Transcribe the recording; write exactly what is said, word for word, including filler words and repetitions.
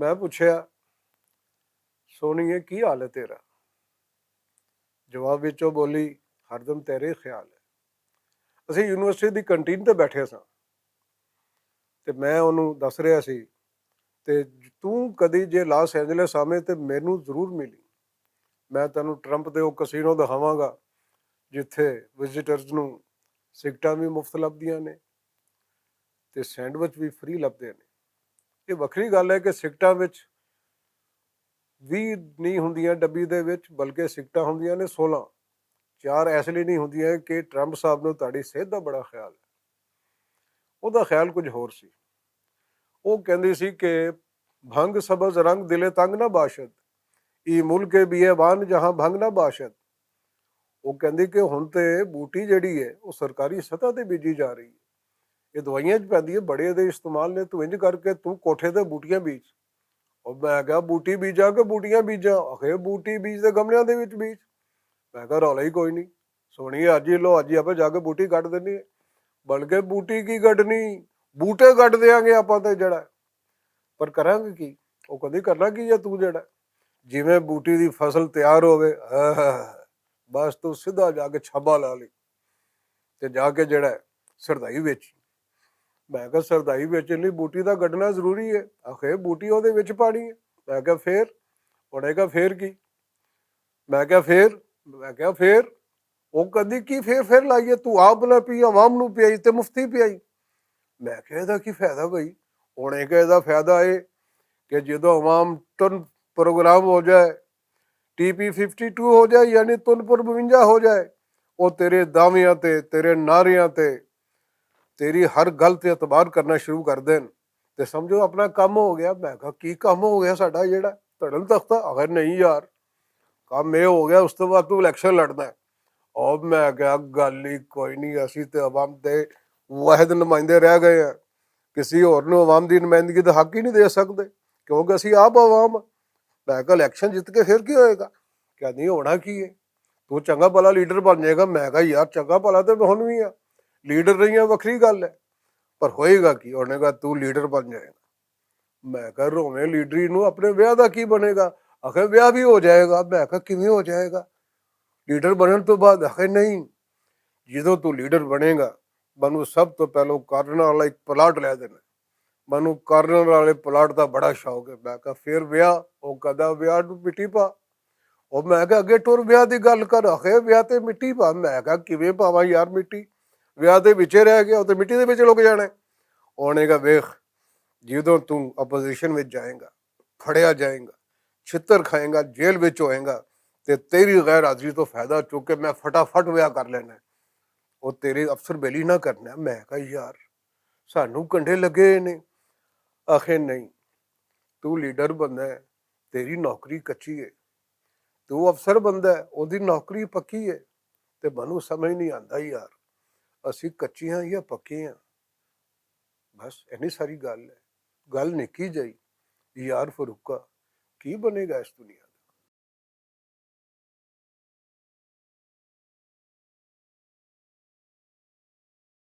میں پوچھیا، "سونیے، کی حال ہے تیرا؟" جواب وچ او بولی، "ہر دم تیرے ہی خیال ہے۔" اسی یونیورسٹی دی کنٹین تے بیٹھے ساں تے میں اونوں دس رہیا سی، "تے توں کدی جے لاس اینجلس آویں تے مینوں ضرور ملی۔ میں تینوں ٹرمپ دے او کسینو دکھاواں گا، جتھے وزٹرز نوں سگٹاں وی مفت لبدیاں نے تے سینڈوچ وی فری لبدے نے۔" یہ وکھری گل ہے کہ سگٹاں وچ وی نہیں ہوندیاں ڈبی دے وچ، بلکہ سگٹاں ہوندیاں نے سولہ۔ چار ایس لئی نہیں ہوندیاں کہ ٹرمپ صاحب نوں تہاڈی صحت دا بڑا خیال ہے۔ اوندا خیال کچھ ہور سی۔ او کہندی سی کہ بھنگ سبز رنگ دلے تنگ نہ باشد، ای ملک بیابان جہاں بھنگ نہ باشد۔ او کہندی کہ ہن تے بوٹی جڑی ہے، او سرکاری سطح تے بیجی جا رہی ہے۔ یہ دوائیاں چ پیندی ہے، بڑے دے استعمال نے، تو انج کر کے تو کوٹھے تے بوٹیاں بیج۔ اور میں کہا، "بوٹی بیجاں کہ بوٹیاں بیجاں؟" آخے، "بوٹی بیج تے گملیاں دے وچ بیج۔" میں کہا، "رولا ہی کوئی نہیں، سونی اج ہی لو، اج ہی آپ جا کے بوٹی کٹ دینی ہے۔" بلکہ بوٹی کی کٹنی، بوٹے کٹ دیاں گے آپ تے جڑا ہے۔ پر کراں گے کی؟ وہ کدی کرنا کی ہے تو جڑا ہے؟ جویں بوٹی دی فصل تیار ہووے، آہ، بس تو سیدھا جا کے چھابا لا لئی تے جا کے جڑا ہے سردائی وچ۔ میں کہا، "سردائی وچ نہیں، بوٹی دا گڈنا ضروری ہے۔" آخے، "بوٹی او دے وچ پانی ہے۔" میں کہا، "فیر؟" انہیں کہا، "فیر کی؟" میں کہا، "فیر؟" میں کہا، "فیر؟" وہ کدی کی فیر فیر لائیے، تو آپ نہ پی، عوام نو پیائی تے مفتی پیائی۔ میں کہا، "ادا کی فائدہ بھائی؟" انہیں کہا، "ادا فائدہ ہے کہ جدو عوام ٹن پروگرام ہو جائے، ٹی پی ففٹی ٹو ہو جائے، یعنی تن پر بونجا ہو جائے، وہ تیرے دعویاں تے، تیرے نعریاں تے، تیری ہر گل تے اعتبار کرنا شروع کر دین، تے سمجھو اپنا کم ہو گیا۔" میں کہا، "کی کم ہو گیا ساڈا جیڑا تڑن تختہ؟" اگر نہیں یار، کم یہ ہو گیا، اس تو بعد تو الیکشن لڑنا ہے۔ اور میں کہا، "گل ہی کوئی نہیں، اسی تے عوام دے واحد نمائندے رہ گئے ہیں، کسی اور نوں عوام دی نمائندگی دا حق ہی نہیں دے سکتے، کیونکہ اسی آپ عوام ہاں۔" میں کہا، "الیکشن جیت کے پھر کی ہوئے گا؟ کیا نہیں ہونا کی ہے؟ تو چنگا بھلا لیڈر بن جائے گا۔" میں کہا، "یار، چنگا بھلا تے میں ہن وی ہاں، لیڈر نہیں ہاں، وکھری گل ہے، پر ہوئے گا کی؟ انہیں کہا، تو لیڈر بن جائے گا۔" میں کہا، "رویں لیڈری نوں اپنے ویاہ دا کی بنے گا؟" آخر، "ویاہ بھی ہو جائے گا۔" میں کہا، "کیویں ہو جائے گا لیڈر بنن تو بعد؟" آخر، "نہیں، جدوں تو لیڈر بنے گا، مینوں سب تو پہلو کارنر والا ایک پلاٹ لے دینا۔" مینوں کارنر والے پلاٹ دا بڑا شوق ہے۔ میں کہا، "فیر ویاہ؟" او کہدا، "ویاہ نوں مٹی پا۔" او میں کہا، "اگے ٹر ویاہ دی گل کر، آخے ویاہ تے مٹی پا۔" میں کہا، "کیویں پاواں یار مٹی؟ ویاہ دے وچے رہ گیا، او تے مٹی دے وچ لگ جانا ہے۔" اونے کہا، "ویکھ، جدوں توں اپوزیشن وچ جائیں گا، پھڑیا جائیں گا، چھتر کھائیں گا، جیل وچ ہوئیں گا، تے تیری غیر حاضری تو فائدہ چک کے میں فٹافٹ ویاہ کر لینا ہے۔ او تیرے افسر بیلی نہ کرنا ہے۔" میں کہا، "یار، سانوں کنڈے لگے نے۔" آخے، "نہیں، تو لیڈر بندہ ہے، تیری نوکری کچی ہے۔ تو افسر بندہ ہے، اوہدی نوکری پکی ہے۔" تے مینوں سمجھ نہیں آندا یار، اسی کچے ہاں یا پکے ہاں؟ بس اینی ساری گل ہے۔ گل نکی جائی۔ یار فروقہ، کی بنے گا اس دنیا؟